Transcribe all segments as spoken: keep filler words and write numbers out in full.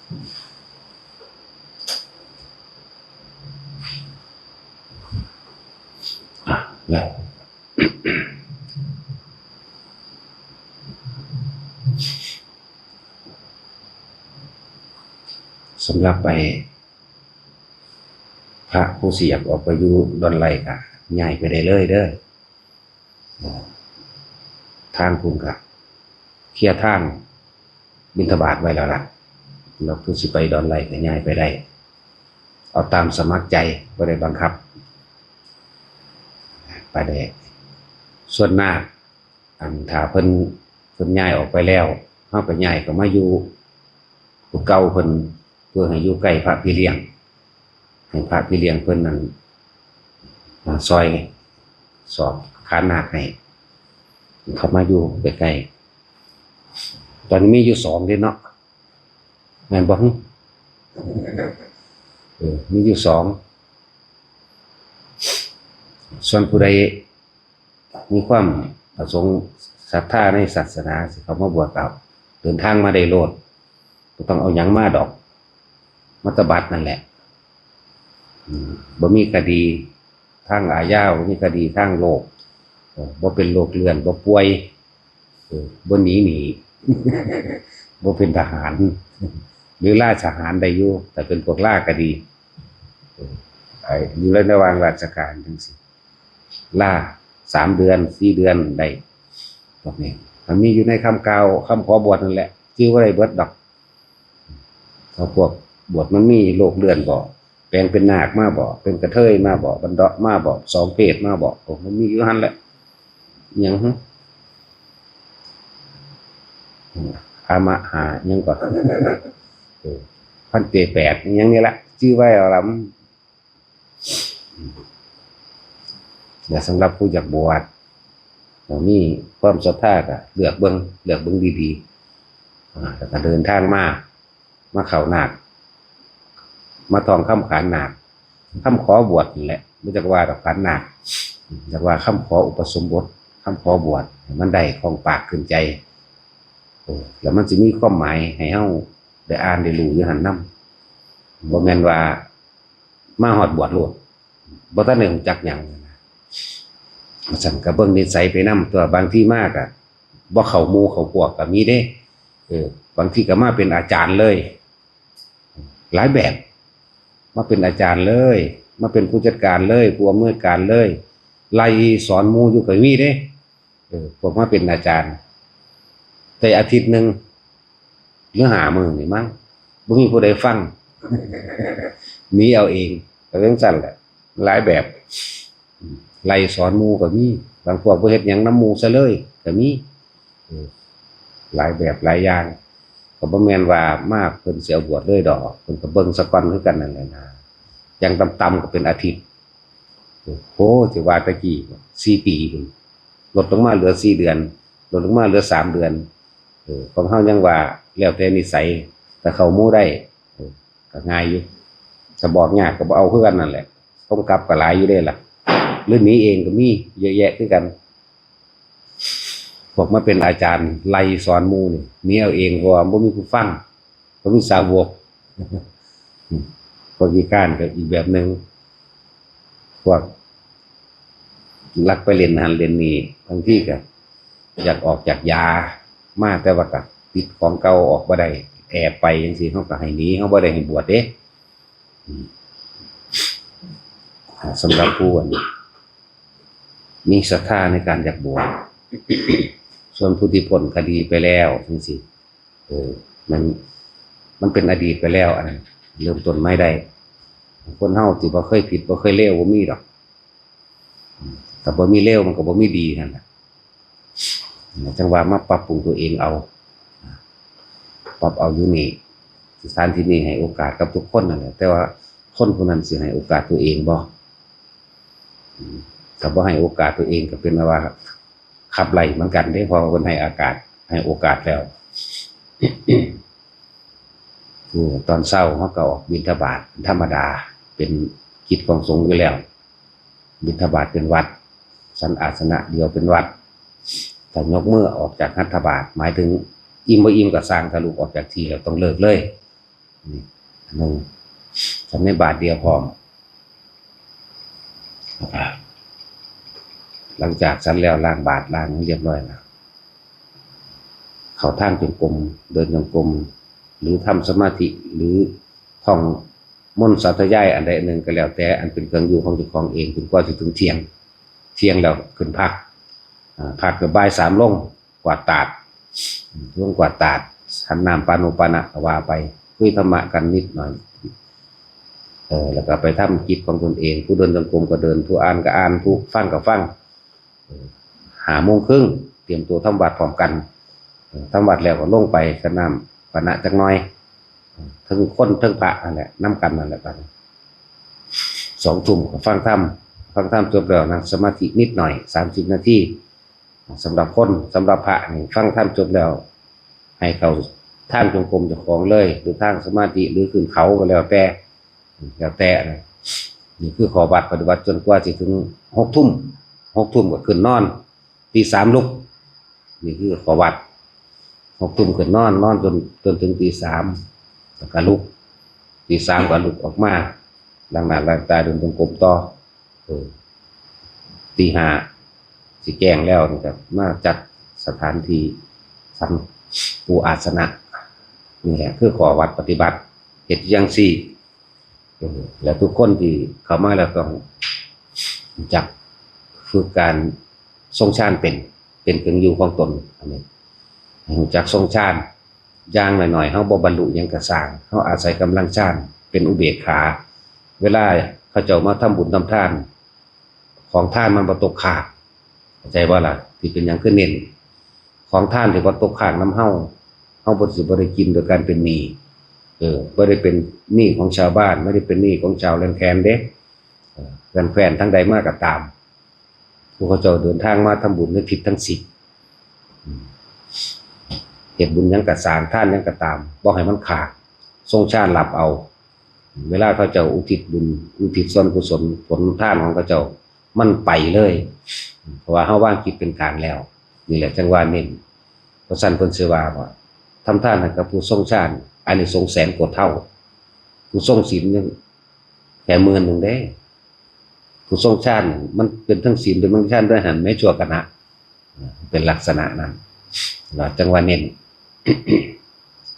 อ่ะ และ สำหรับไอ้พระผู้สิอยากออกไปอยู่ดอนไร่ก็ย้ายไปได้เลยเด้อ ทางคุณก็เคลียร์ทางบิณฑบาตไว้แล้วล่ะ แล้วผู้สิไปดอนไร่ก็ย้ายไปได้ เอาตามสมัครใจ บ่ได้บังคับ ไปได้ ส่วนนาค อันถ้าเพิ่น เพิ่นย้ายออกไปแล้ว เฮาก็ย้ายเข้ามาอยู่ผู้เก่าเพิ่น เพื่อให้อยู่ใกล้พระพี่เลี้ยง ให้พระพี่เลี้ยงเพิ่นนั่น มาซอยสอบขานนาคให้ เข้ามาอยู่ใกล้ๆ ตอนนี้มีอยู่สองเด้เนาะ แม่นบ่ เออ มีอยู่สอง ส่วนผู้ใด มีความประสงค์ศรัทธาในศาสนา สิเข้ามาบวชเอา เดินทางมาได้โลด บ่ต้องเอาหยังมาดอก มาแตะบัตรนั่นแหละ อืม บ่มีคดีทางอาญา บ่มีคดีทางโลก เออ บ่เป็นโรคเรื้อน บ่ป่วย เออ บ่หนีหนี้ บ่เป็นทหาร หรือลาทหารได้อยู่ แต่เป็นพวกลาก็ดี เออ ไอ้ อยู่ในระหว่างราชการจังซี้ ลาสามเดือน สี่เดือนได้ พวกนี้ มันมีอยู่ในคำกล่าว คำขอบวชนั่นแหละ จื่อบ่ได้เบิดดอก เขาพวกบวชมันมีโรคเรื้อนบ่ แปลงเป็นนาคมาบ่ เป็นกระเทยมาบ่ บันเดาะมาบ่ สองเพศมาบ่ โอ้ มันมีอยู่หั่นแหละ หยังหึ อามะหา หยังก่อน เออ พันเตแปด หยังนี่ละ จื่อไว้เอาละ และสำหรับผู้อยากบวช ก็มีความศรัทธาก็เลือกเบิ่ง เลือกเบิ่งดีๆ อ่า แล้วก็เดินทางมา มาเข้านาค มาท่องคำขานนาค คำขอบวชนี่แหละ บ่จักว่าดอกขานนาค จักว่าคำขออุปสมบท คำขอบวช ให้มันได้คล่องปากขึ้นใจ เออ แล้วมันสิมีความหมายให้เฮาได้อ่านได้รู้อยู่หั่นนำ บ่แม่นว่า มาฮอดบวชโลด บ่ทันได้รู้จักหยังนะ ว่าซั่น ก็เบิ่งนิสัยไปนำ ตัวบางทีมาก็บ่เข้าหมู่เข้าพวกก็มีเด้ เออ บางทีก็มาเป็นอาจารย์เลย หลายแบบ มาเป็นอาจารย์เลย มาเป็นผู้จัดการเลย ผู้อำนวยการเลย ไล่สอนหมู่อยู่ก็มีเด้ เออ พวกมาเป็นอาจารย์ แต่อาทิตย์หนึ่ง หรือห้ามื้อนี่มั้ง บ่มีผู้ใดฟัง หนีเอาเอง ก็จั่งซั้นแหละ หลายแบบ ไล่สอนหมู่ก็มี บางพวกบ่เฮ็ดหยังนำหมู่ซะเลยก็มี เออ หลายแบบหลายอย่าง ก็บ่แม่นว่ามาเพิ่นสิเอาบวชเลยดอก เพิ่นก็เบิ่งซะก่อนคือกันนั่นแหละนะ อย่างต่ำๆก็เป็นอาทิตย์ โอ้โห สิว่าแต่กี้ สี่ปีพุ้น ลดลงมาเหลือสี่เดือน ลดลงมาเหลือสามเดือน เออ ของเฮายังว่าแล้วแต่นิสัย ถ้าเข้าหมู่ได้ เออ ก็ง่ายอยู่ ถ้าบอกยากก็บ่เอาคือกันนั่นแหละ ส่งกลับก็หลายอยู่เด้ล่ะ หรือหนีเองก็มีเยอะแยะคือกัน พวกมาเป็นอาจารย์ไล่สอนหมู่นี่ หนีเอาเอง เพราะว่าบ่มีผู้ฟัง บ่มีสาวก พวกขี้คร้านก็อีกแบบหนึ่ง พวกลักไปเล่นหั้นเล่นนี่ บางทีก็อยากออกจากยามา แต่ว่าก็ติดของเก่าออกบ่ได้ แอบไปจั่งซี้ เฮาก็ให้หนี เฮาบ่ได้ให้บวชเด้ อืม อ่า สำหรับผู้อันมีศรัทธาในการอยากบวช ส่วนผู้ที่พ้นคดีไปแล้วจั่งซี้ เออ มัน มันเป็นอดีตไปแล้ว อันนั้น เริ่มต้นใหม่ได้ คนเฮาที่บ่เคยผิดบ่เคยเลวบ่มีดอก อืม ถ้าบ่มีเลวมันก็บ่มีดีนั่นแหละ จั่งว่ามาปรับปรุงตัวเองเอา ปรับเอาอยู่นี่ สถานที่นี่ให้โอกาสกับทุกคนนั่นแหละ แต่ว่าคนผู้นั้นสิให้โอกาสตัวเองบ่ อืม ถ้าบ่ให้โอกาสตัวเองก็เป็นว่าขับไล่เหมือนกันเด้ เพราะว่าเพิ่นให้อากาศ ให้โอกาสแล้ว คือตอนเช้าเฮาก็ออกบิณฑบาตเป็นธรรมดา เป็นกิจของสงฆ์อยู่แล้ว บิณฑบาตเป็นวัตร ฉันอาสนะเดียวเป็นวัตร ถ้ายกมือออกจากหัตถบาต หมายถึงอิ่มบ่อิ่มก็ซ่าง ถ้าลุกออกจากที่แล้วต้องเลิกเลย นี่ อันหนึ่ง ฉันในบาตรเดียวพร้อม หลังจากฉันแล้วล้างบาตรล้างเรียบร้อยแล้ว เข้าทางจงกรม เดินจงกรม หรือทำสมาธิ หรือท่องมนต์สาธยายอันใดอันหนึ่งก็แล้วแต่ อันเป็นเครื่องอยู่ของเจ้าของเอง จนกว่าจะถึงเที่ยง เที่ยงแล้วขึ้นพัก อ่า พักก็บ่ายสามลง กวาดตาด ลงกวาดตาด ฉันน้ำปานุปานะก็ว่าไป คุยธรรมะกันนิดหน่อย เออ แล้วก็ไปทำกิจของตนเอง ผู้เดินจงกรมก็เดิน ผู้อ่านก็อ่าน ผู้ฟังก็ฟัง เออ ห้าโมงครึ่ง เตรียมตัวทำวัตรพร้อมกัน เออ ทำวัตรแล้วก็ลงไปฉันน้ำปานะจักหน่อย เออ ทั้งคนทั้งพระนั่นแหละ นำกันนั่นแหละ บัดนี้ สองทุ่มก็ฟังธรรม ฟังธรรมจบแล้วนั่งสมาธินิดหน่อย สามสิบนาที สำหรับคน สำหรับพระนี่ฟังธรรมจบแล้ว ให้เข้าทางจงกรมเจ้าของเลย หรือทางสมาธิ หรือขึ้นเขาก็แล้วแต่ แล้วแต่นะ นี่คือข้อวัดปฏิบัติจนกว่าสิถึงหกทุ่ม หกทุ่มก็ขึ้นนอน ตีสามลุก นี่คือข้อวัด หกทุ่มขึ้นนอน นอนจน จนถึงตีสาม แล้วก็ลุก ตีสามก็ลุกออกมา ล้างหน้าล้างตา เดินจงกรมต่อ เออ ตีห้า สิแจ้งแล้วนี่ก็มาจัดสถานที่ฉันปูอาสนะ นี่แหละคือข้อวัดปฏิบัติ เฮ็ดจั่งซี้ เออ แล้วทุกคนที่เข้ามาแล้วต้องรู้จักฝึกการทรงฌานเป็น เป็นเครื่องอยู่ของตน อันนี้ รู้จักทรงฌาน อย่างน้อยๆ เฮาบ่บรรลุหยังก็ซ่าง เฮาอาศัยกำลังฌานเป็นอุเบกขา เวลาเขาเจ้ามาทำบุญทำทาน ของทานมันบ่ตกค้าง เข้าใจบ่ล่ะ ที่เป็นหยังคือเน้น ของทานที่บ่ตกค้างนำเฮา เฮาบ่สิบ่ได้กินโดยการเป็นหนี้ เออ บ่ได้เป็นหนี้ของชาวบ้าน ไม่ได้เป็นหนี้ของชาวแคว้นเด้ เออ แคว้น แคว้นทางใดมาก็ตาม พวกเขาเจ้าเดินทางมาทำบุญในทิศทั้งสิบ อืม เฮ็ดบุญหยังก็ซ่าง ทานหยังก็ตาม บ่ให้มันขาด ทรงฌานรับเอา เวลาเขาเจ้าอุทิศบุญ อุทิศส่วนกุศล ผลทานของเขาเจ้า มันไปเลย เพราะว่าเฮาวางจิตเป็นกลางแล้ว นี่แหละจั่งว่าเน้น เพราะฉะนั้นเพิ่นสิว่าว่า ทำทานให้กับผู้ทรงฌาน อานิสงส์แสนกว่าเท่า ผู้ทรงศีลยังแค่หมื่นหนึ่งเด้ ผู้ทรงฌานมันเป็นทั้งศีล เป็นทั้งฌานด้วยหันแม้ชั่วขณะ เป็นลักษณะนั้น เราจั่งว่าเน้น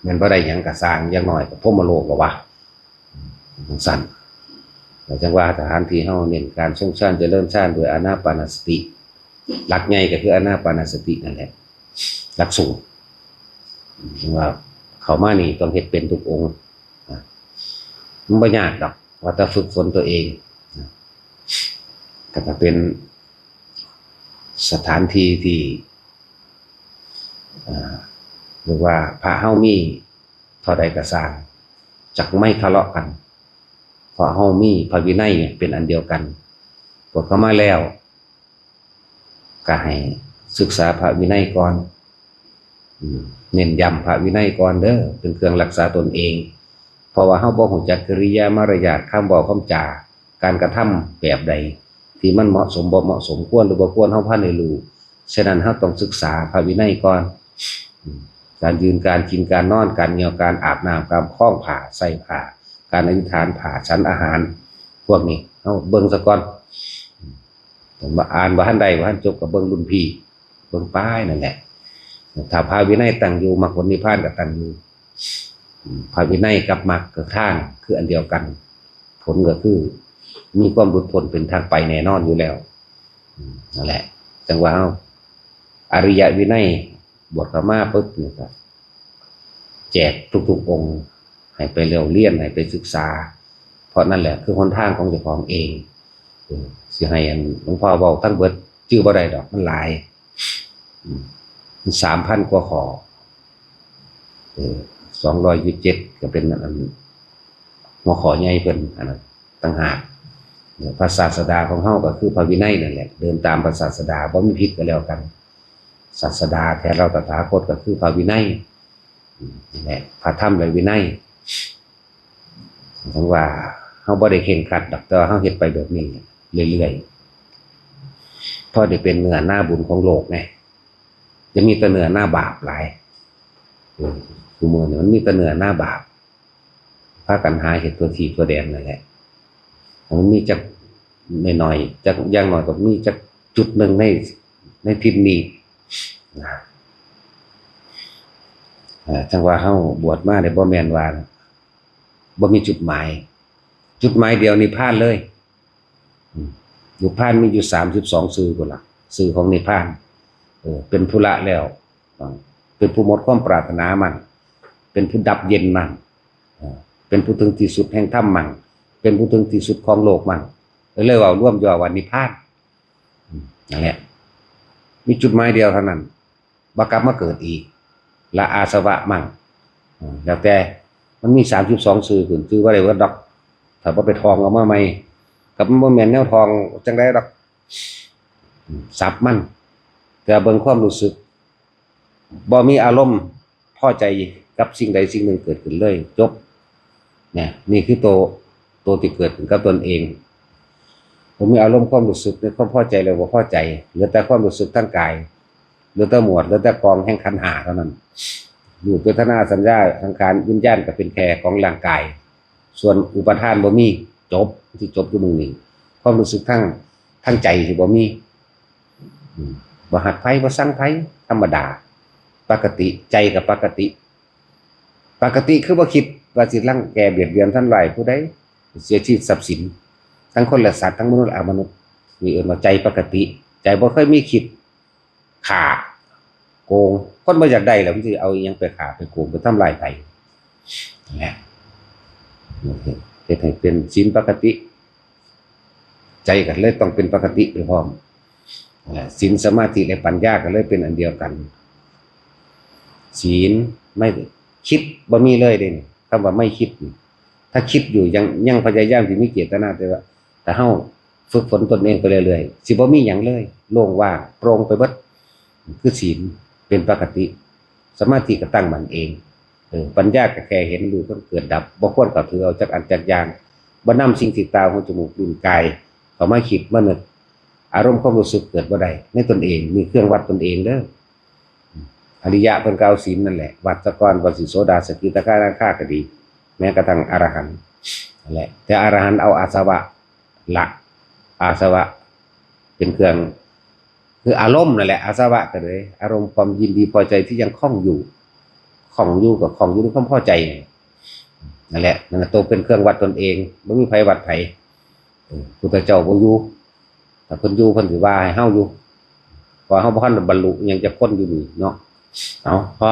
แม่นบ่ได้หยังก็ซ่าง อย่างน้อยก็พรหมโลกแล้ววะ จั่งซั่น แล้วจั่งว่าสถานที่เฮาเน้นการทรงฌาน เจริญฌานด้วยอานาปานสติ หลักใหญ่ก็คืออานาปานสตินั่นแหละ หลักสูตร จั่งว่าเข้ามานี่ต้องเฮ็ดเป็นทุกองค์นะ มันบ่ยากดอก ว่าแต่ฝึกฝนตัวเองนะ ก็จะเป็นสถานที่ที่ อ่า เรียกว่าพระเฮามีเท่าใดก็ซ่าง จักไม่ทะเลาะกัน เพราะเฮามีพระวินัยเป็นอันเดียวกัน บวชเข้ามาแล้ว ก็ให้ศึกษาพระวินัยก่อน อืม เน้นย้ำพระวินัยก่อนเด้อ เป็นเครื่องรักษาตนเอง เพราะว่าเฮาบ่รู้จักกิริยามารยาท คำเว้าคำจา การกระทำแบบใด ที่มันเหมาะสมบ่เหมาะสม ควรหรือบ่ควร เฮาพันได้รู้ ฉะนั้นเฮาต้องศึกษาพระวินัยก่อน อืม การยืน การกิน การนอน การเยี่ยว การอาบน้ำ การคล้องผ้า ใส่ผ้า การอธิษฐาน ผ้า ฉันอาหาร พวกนี้เฮาเบิ่งซะก่อน อืม ผมว่าอ่านบ่ทันได้ บ่ทันจบ ก็เบิ่งรุ่นพี่ เบิ่งป้ายนั่นแหละ ถ้าพระวินัยตั้งอยู่ มรรคผลนิพพานก็ตั้งอยู่ อืม พระวินัยกับมรรคกับทางคืออันเดียวกัน ผลก็คือมีความหลุดพ้นเป็นทางไปแน่นอนอยู่แล้ว อืม นั่นแหละ จั่งว่าเฮา อริยวินัย บวชเข้ามาปุ๊บนี่ก็ แจกทุกๆองค์ ให้ไปเล่าเรียน ให้ไปศึกษา เพราะนั่นแหละคือหนทางของเจ้าของเอง เออ สิให้อันหลวงพ่อเว้าทั้งเบิด จื่อบ่ได้ดอก มันหลาย อืม มันสามพันกว่าข้อ เออ สองร้อยยี่สิบเจ็ด ก็เป็นอัน หัวข้อใหญ่เพิ่น อันนั้นต่างหาก เนี่ย พระศาสดาของเฮาก็คือพระวินัยนั่นแหละ เดินตามพระศาสดา บ่มีผิดก็แล้วกัน ศาสดาแท้เราตถาคตก็คือพระวินัย อืม นี่แหละ พระธรรมและวินัย ถึงว่าเฮาบ่ได้เคร่งครัดดอก แต่ว่าเฮาเฮ็ดไปแบบนี้เรื่อยๆ พอได้เป็นเนื้อนาบุญของโลกไง จะมีแต่เนื้อนาบาปหลาย เออ ซุมื้อนี้มันมีแต่เนื้อนาบาป พากันหาเฮ็ดทั่วทีทั่วแดนนั่นแหละ มันมีจักหน่อยๆ จักอย่างน้อยก็มีจักจุดหนึ่งในในทิศนี้นะ อ่า จั่งว่าเฮาบวชมาเนี่ยบ่แม่นว่าบ่มีจุดหมาย จุดหมายเดียวนิพพานเลย อืม นิพพานมีอยู่สามสิบสองชื่อพุ้นล่ะ ชื่อของนิพพาน เออ เป็นผู้ละแล้ว อ่า เป็นผู้หมดความปรารถนามั่ง เป็นผู้ดับเย็นมั่ง อ่า เป็นผู้ถึงที่สุดแห่งธรรมมั่ง เป็นผู้ถึงที่สุดของโลกมั่ง เออ เลยเว้ารวมย่อว่านิพพาน อืม นั่นแหละ มีจุดหมายเดียวเท่านั้น บ่กลับมาเกิดอีก ละอาสวะมั่ง อืม แล้วแต่ มันมีสามสิบสองชื่อพุ้น ชื่อบ่ได้เบิดดอก ถ้าบ่ไปท่องเอามาใหม่ ก็มันบ่แม่นแนวท่องจั่งใดดอก อืม ศัพท์มัน แต่เบิ่งความรู้สึก บ่มีอารมณ์พอใจกับสิ่งใดสิ่งหนึ่งเกิดขึ้นเลย จบ เนี่ย นี่คือตัว ตัวที่เกิดขึ้นกับตนเอง บ่มีอารมณ์ความรู้สึกในความพอใจและบ่พอใจ เหลือแต่ความรู้สึกทางกาย เหลือแต่หมวด เหลือแต่กองแห่งขันธ์ห้าเท่านั้น รูป เวทนา สัญญา สังขาร วิญญาณ ก็เป็นแค่ของร่างกาย ส่วนอุปาทานบ่มี จบ ที่จบอยู่หม่องนี้ ความรู้สึกทาง ทางใจสิบ่มี อืม บ่ฮักไผ บ่ซังไผ ธรรมดา ปกติ ใจก็ปกติ ปกติคือบ่คิดว่าสิรังแกเบียดเบียนทำร้ายผู้ใด เสียชีวิตทรัพย์สิน ทั้งคนและสัตว์ ทั้งมนุษย์และอมนุษย์ นี่เอิ้นว่าใจปกติ ใจบ่เคยมีคิด ฆ่า โกง คนบ่อยากได้แล้วมันสิเอาอิหยังไปฆ่าไปโกงไปทำลายไผ นะ เฮ็ดให้เป็นศีลปกติ ใจก็เลยต้องเป็นปกติไปพร้อม อ่า ศีล สมาธิ และปัญญาก็เลยเป็นอันเดียวกัน ศีล ไม่คิด บ่มีเลยเด้นี่ คำว่าไม่คิดนี่ ถ้าคิดอยู่ยัง ยังพยายามสิมีเจตนา แต่ว่า ถ้าเฮาฝึกฝนตนเองไปเรื่อยๆ สิบ่มีหยังเลย โล่งว่าง โปร่งไปเบิด คือศีล เป็นปกติ สมาธิก็ตั้งมั่นเอง เออ ปัญญาก็แค่เห็นรูปมันเกิดดับ บ่ควรก็ถือเอาจักอันจักอย่าง บ่นำสิ่งที่ตา หู จมูก ลิ้น กาย เข้ามาคิดมานึก อารมณ์ความรู้สึกเกิดบ่ได้ในตนเอง มีเครื่องวัดตนเองเด้อ อริยะเพิ่นก็เอาศีลนั่นแหละ วัดซะก่อน ว่าสิโสดา สกิทาคานาคาก็ดี แม้กระทั่งอรหันต์นั่นแหละ แต่อรหันต์เอาอาสวะละ อาสวะเป็นเครื่อง คืออารมณ์นั่นแหละ อาสวะก็เลย อารมณ์ความยินดีพอใจที่ยังคล่องอยู่ คล่องอยู่กับคล่องอยู่ในความพอใจ นั่นแหละ นั่นแหละ ตัวเป็นเครื่องวัดตนเอง บ่มีไผวัดไผ เออ พุทธเจ้าบ่อยู่ ถ้าเพิ่นอยู่เพิ่นสิว่าให้เฮาอยู่ เพราะเฮาบ่ทันได้บรรลุอิหยังจักคนอยู่นี่เนาะ เอา พอ